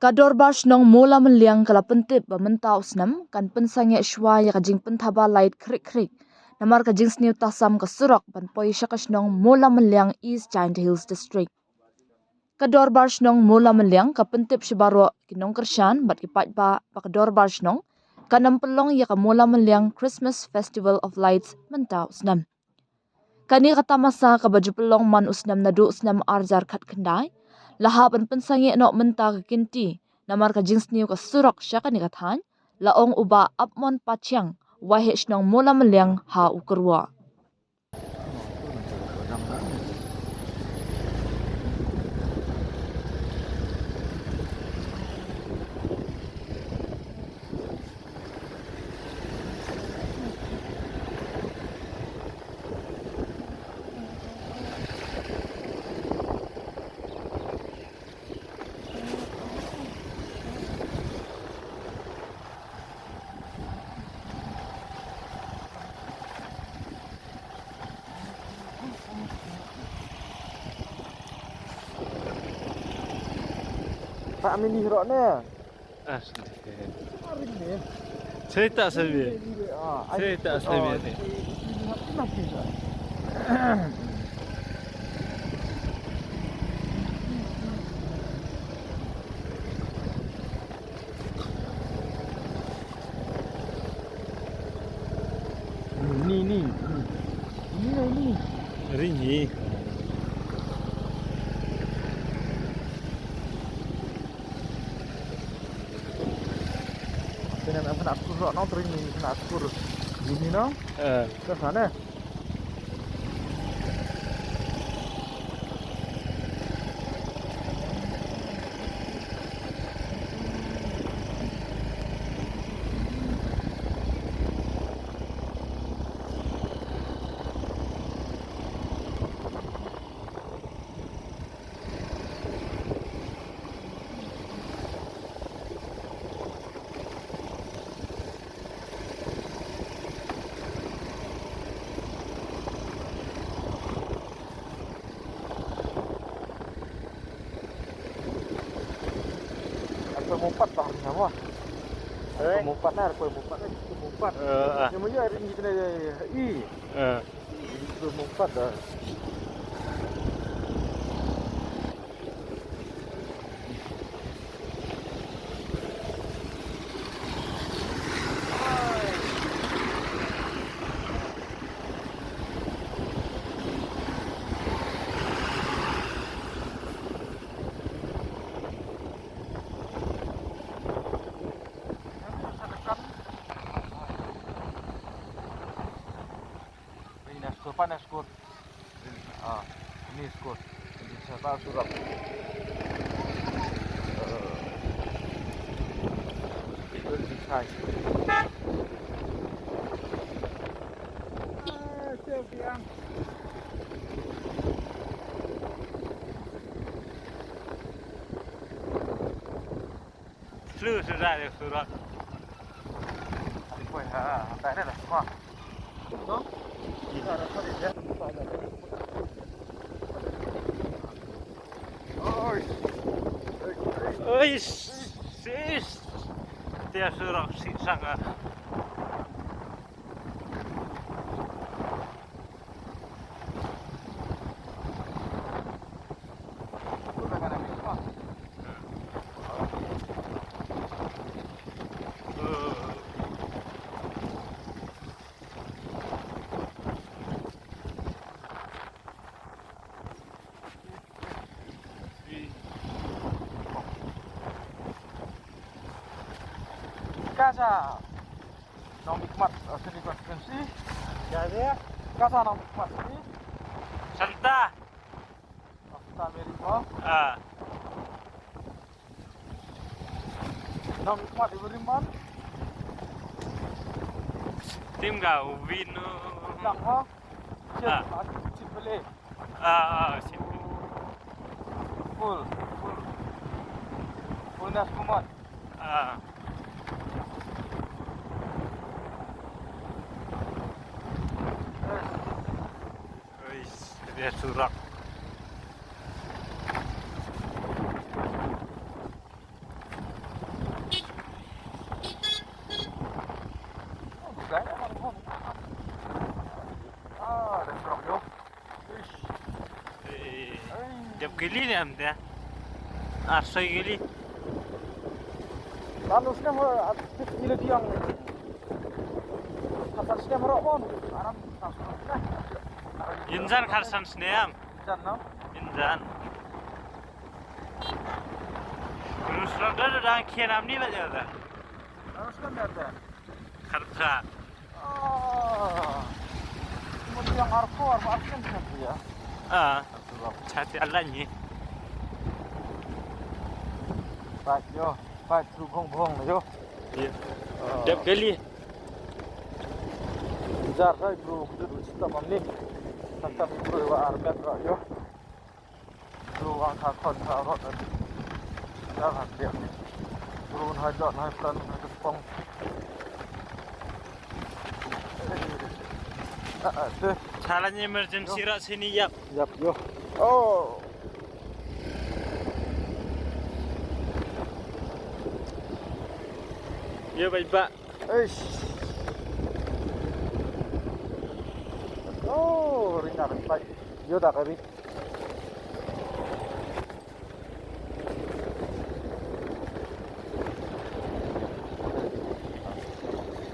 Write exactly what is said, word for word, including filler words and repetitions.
Ka Dorbar Shnong Mawlamyniang ka la pyntip ba mynta u snem kan pynsangeh shuwa ïa ka jingpynthaba light khrik khrik namar ka jingsniew tasam ka surok ban poi sha ka shnong Mawlamyniang, East Jaintia Hills District. Ka Dorbar Shnong Mawlamyniang ka pyntip sha baroh ki nongkyrshan bad ki paidbah ba ka Dorbar Shnong kan ym pynlong ïa ka Mawlamyniang Christmas Festival of Lights mynta u snem. Kane ka tamasa kaba ju pynlong man u snem naduh u snem ar hajar khatkhyndai la hap ban pynsangeh noh mynta ka kynti namar ka jingsniew ka surok sha kane ka thaiñ, la ong u Bah Apmon Pathiang, Waheh Shnong Mawlamyniang ha U Kyrwoh. Pak mini rok ne. Ah, sedih. Cerita sabi. Cerita sabi ni. Ni, ni, ni. Ni, ni. Ringi. Kena nak kena akur rok nong tering ni kena akur. Ini nong. Eh. Ke sana. Aku mau empat bang, sama. Aku mau empat nah, aku mau empat nah, aku mau empat. Eh, ah. Yang mana hari ni kena i. Eh. Itu mau empat dah. Ini dah skor, panas skor. Ah, ini skor. Ini siapa surat? Eh, itu di saya. Ah, siap, siap. Slu sudah dia surat. Adi poi ha, hantar dia lah semua. No? Kita ada apa dia? Oi. Oi, sis. Dia surat si sangat. Kasa. Nongmihkhmat, uh, City Constituency. Ya, ya. Kasa nongmihkhmat sini. Santa. Santa Mary ko. Ah. Nongmihkhmat Ibu Rimban. Tim ga Wino. Tim ga, ha? Ah. Tim bele. Ah, ah, sip. Full, full. Full nas kumat. Ah. Uish, dia surak. Jab kili ne am te. Ar soi kili. Lalu snem, ah, kili diang. Kata snem ro bon. Aram. Injan kharsan snem. Injan no? Injan. Rusra da da dang kien am ni ba jada. Rusra da da. Kharsa. Ah. Mo diang arko, arko arken kan ya. Ah. Chati Allah ni. Pat yo, pat tu bong bong yo. Iya. Ah. Dep kali. Jar sai bro, kudu du sita mamni. Santa bro wa armet ra yo. Bro wang ka kon ka rot. Jar hat dia. Bro hai dot hai plan hai pong. Ah, ah, tu. Challenge emergency rak sini yap. Yap yo. Oh. Yo bai ba. Eish. Oh, ringa ringa. Yo da kari.